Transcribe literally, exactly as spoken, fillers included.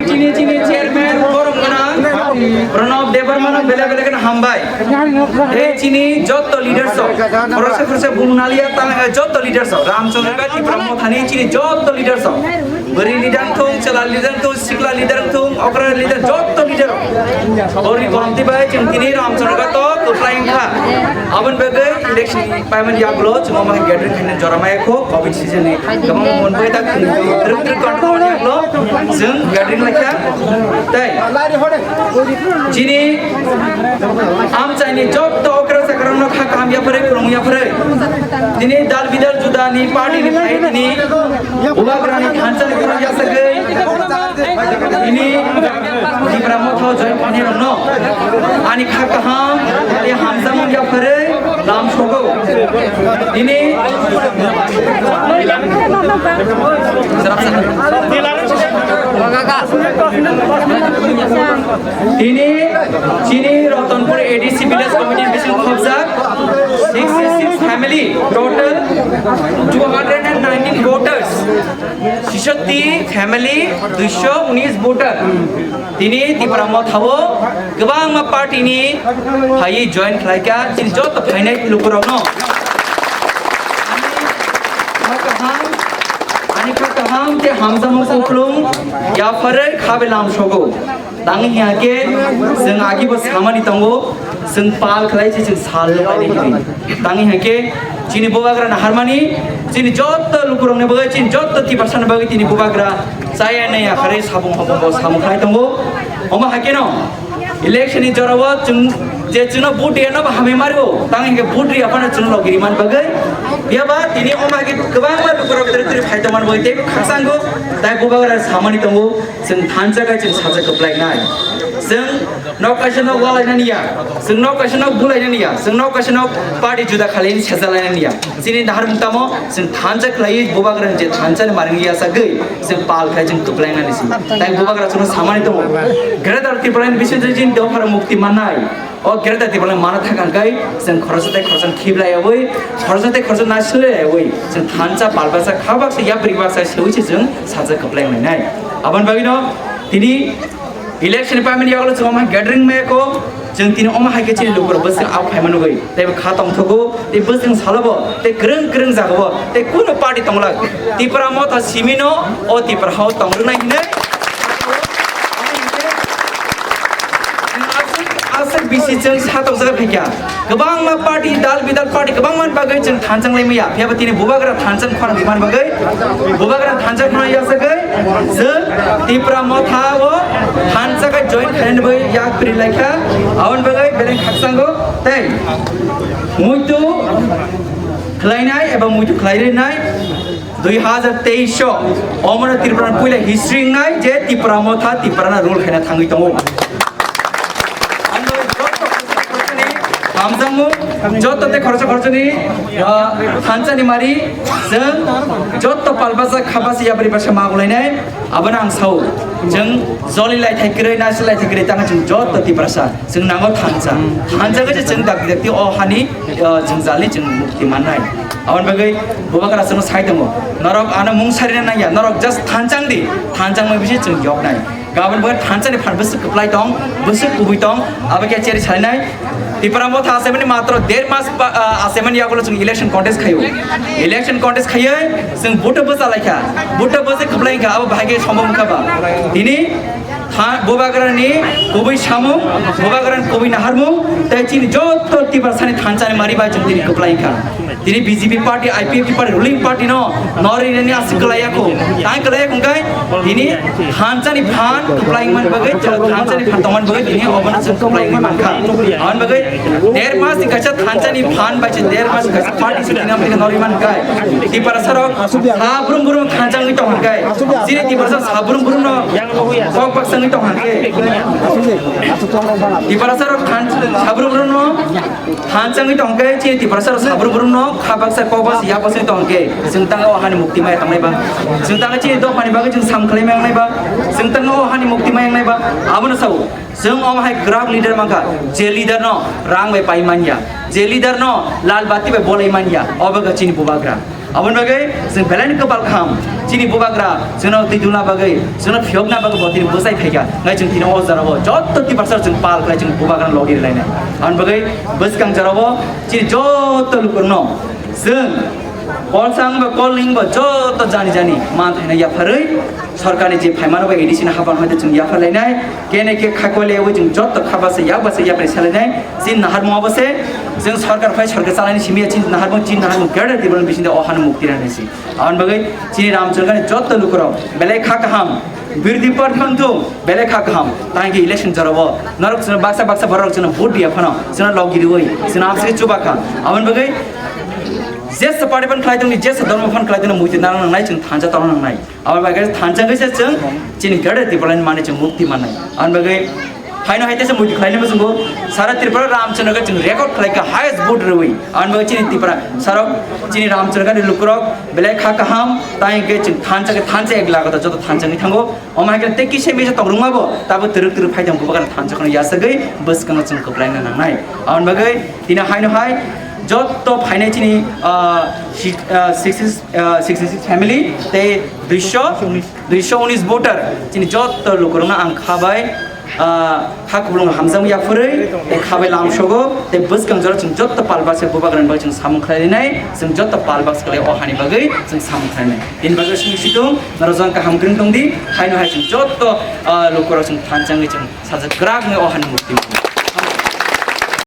Chini chini chairman borom gwnang Pranab Debbarma no belai belai kheno hambai. Tei chini jotto leaders rok, khoroksa khoroksa bung naliya tang, jotto leaders rok, Ramchandra Gati Brahma thani chini jotto leaders rok, bwrwi leader thung, chwla leader thung, sikla leader thung, okra leader, jotto leader rok. Bori kolomti bai chwng tini Ramchandra Gati kwplai wngkha. Aboni bagwi election paimani yagulo chwng omo hai gathering khaina jora maya kho, covid season ni kwbangma monbai ta twrwk twrwk control mani yagulo chwng gathering laikha. Tei chini amchaini jotto okra chakrano kha kaham yapharwi, kwrwng yapharwi, tini dal bidal judani party ni phai tini bubagrani thansa ni kwrwng yasagwi tini Tipra Motha o join khainai rokno ani kha kaham tei hamjakmung yapharwi lam sogo. Tini, tini chini Ratanpur A D C Village Committee bising khobjak sixty six family, total two hundred and nineteen voters. Sisoti family, duiso unis voter. Tini Tipra Motha o kwbangma party ni phaiwi join khlaikha, chini joto phainai lukurokno. Ani kha kaham, ani kha kaham tei hamjakmung kupulung yapharwi kha bai lam sogo. Tangwi hinkhe chwng agibo samani tongo, chwng pal khlai se chwng sal nuknai hinwi. Tangwi hinkhe chini bubagra naharmani, chini jotto lukurokni bagwi, chini jotto Tiprasani bagwi tini bubagra chaya nai yakharwi sabung hobo bo samung khlai tongo. Omo haikhe no election ni jorao chwng je chwngno vote riyano bo hamwi mario, tangwi hinkhe vote riya phano chwngno logi rimani bagwi. Phiyaba tini omo haikhe kwbangma lukurok twrwi twrwi phai tongmani bagwi teibo khakchanggo, tai bubagra samani tongo. Chwng thansa khe chwng sajak kwplainai. Chwng nok kaisa nok walainani ya, chwng nok kaisa nok bulainani ya, chwng nok kaisa nok party juda khalaini sejalainani ya. Chini naharmung tamo chwng thansa khlaiwi bubagra je thansa ni maring yasagwi chwng pal khai chwng kwplainani si. Tai bubagra chwngno samani tongo. Greater Tipraland bisingtwi chini dophar mukti mannai. O Greater Tipraland mana thangkha hwnkhe chwng khoroksa tei khoroksa khiblaiyawi, khoroksa tei khoroksa nasilaiyawi, chwng thansa pal baksa kha baksa yapri baksa sewi se chwng sajak kwplai wnglainai. Aboni bagwino tini election paimani yagulo chwng omo hai gathering maya kho, chwng tini omo hai khe chini lukurok bwswk au phaima nugwi tei bo kha tongthogo tei bwswk salobo tei kwrwng kwrwng jagao tei kunu party tongla Tipra Motha simino o Tipra hao tongrwnai hinwi. Aswk, aswk bisi chwng satokjak phaikha. Kwbangma party, dal bidal party kwbangma bagwi chwng thansa wnglaimaya. Phiyaba tini bubagra thansa khorang tongmani bagwi, bubagra thansa khorang yasagwi chwng Tipra Motha o thansa khe join khainani bagwi yak pri laikha. Aboni bagwi beleng khakchango tei muitu khlainai eba muitu khlai rinai. Dui hazar teis o omono Tripura puila history wngnai je Tipra Motha Tiprano rule khaina thangwi tongo. Hamjakmung, joto tei khoroksa khoroksani, ah, thansa ni mari, chwng joto palbasa khabasa yapri basa magulainai, abono ang sao, chwng joli lai thai kwrwi, naisi lai thai kwrwi, tamo chwng joto Tiprasa, chwng nango thansa, thansa khe chwng dakti dakti o hani, ah, chwng jali chwng mukti mannai. Aboni bagwi bubagra chwngno sai tongo, norok ano mung sarina nangya, norok just thanchang di, thanchang bai bisi chwng yoknai. Gabon bo thansa ni phan bwswk kwplai tong, bwswk kubui tong, abo khe cheri salinai. Tipra Motha asemani matro der mas pa, ah, asemani yagulo chwng election contest khaio. Election contest khaioi chwng vote bwsa laikha. Vote bwsa kwplai kha, abo bahai khe somo wngkha ba. Tini tha-, bubagrani kubui samung, bubagrani kubui naharmung, tei chini joto Tiprasani thansa ni mari bai chwng tini kwplai kha. Tini B J P party, I P F T party, ruling party no nori nani aswk kwlaiya kho. Tai kwlaiya kho hwnkhe tini thansa ni phan kwplai man bagwi, thansa ni phan tongman bagwi tini obono chwng kwplai wngwi mankha. Aboni bagwi der mas ni kaisa thansa ni phan bai se der mas ni kaisa party se tini amtwino nori mankha. Tiprasa rok ha brum brum thansa wngwi tong hwnkhe chini Tiprasa sa brum brum no kok baksa wngwi tong hwnkhe Tiprasa rok thansa sa brum brum no Thansa wngwi tong khe chini Tiprasa rok sabrum brum no kha baksa kok baksa yak baksa wngwi tong khe chwng tang o hani mukti maya tangnai ba, chwng tang chini dophani bagwi chwng sam khlai maya wngnai ba, chwng tang o hani mukti maya wngnai ba. Abono sao chwng omo hai kwrak leader mankha, je leader no rang bai pai manya, je leader no lal bati bai bolai manya, obo kha chini bubagra. Aboni bagwi chwng belai no kwpal kaham, chini bubagra chwngno twi dulna bagwi, chwngno phiyokna bagwi bo tini bwsai phaikha. Ngai chwng tini o jorao jotto Tiprasa chwng pal khlai chwng bubagra logi rwlainai. Aboni bagwi bwskang jorao chini jotto lukurokno chwng kolsang ba kolning ba jotto jani jani man thaina yapharwi sorkarni je phaimano ba A D C ni hapan hoite chwng yapharlainai. Kene khe khakwale wi chwng jotto kha basa yak basa yapri salainai. Chini naharmung abo se chwng sorkar phai sorkar chalaini simi ya chini naharmung chini naharmung greater Tipraland bisingde o hano mukti rani si. Aboni bagwi chini Ramchandra ni jotto lukurok belai kha kaham, birodhi party phang thung belai kha kaham. Tang khe election jorabo norok chwngno baksa baksa borok chwngno vote dia phano chwngno logi riwi chwngno amsike chuba kha. Aboni bagwi jesa party phan khlai tongni, jesa dharma phan khlai tongni muitu narang nangnai, chwng thansa tongna nangnai. Aboni bagwi thansa khe se chwng chini greater Tipraland mani chwng mukti mannai. Aboni bagwi haino hai teisa muitu khlaini bwswngo sara Tripura Ramchandra khe chwng record khlai kha highest vote rwi. Aboni bagwi chini Tripura sarok chini Ramchandra ni lukurok belai kha kaham, tai hwnkhe chwng thansa khe thansa ek lakh joto thansa wngwi thango. Omo hai khe tei kisa misa tong rwngma bo tabo twrwk twrwk phai tong bubagra thansa kheno yasagwi bwskango chwng kwplaina nangnai. Aboni bagwi tini haino hai jotto phainai chini, ah, si-, ah, sixty, ah, sixty six family tei duiso, duiso unis voter chini jotto lukurokno ang kha bai, ah, kha kubulung hamjakma yapharwi tei kha bai lamsogo tei bwskang jora chwng jotto palbaksa bubagrani bagwi chwng samung khlainai, chwng jotto palbaksa khlai o hani bagwi chwng samung khlainai. Tini bagwi chwng situng norok jang kaham kwrwng tongdi, haino hai chwng jotto, ah, lukurok chwng thansa wngwi chwng sajak kwrak wngwi o hani mukti.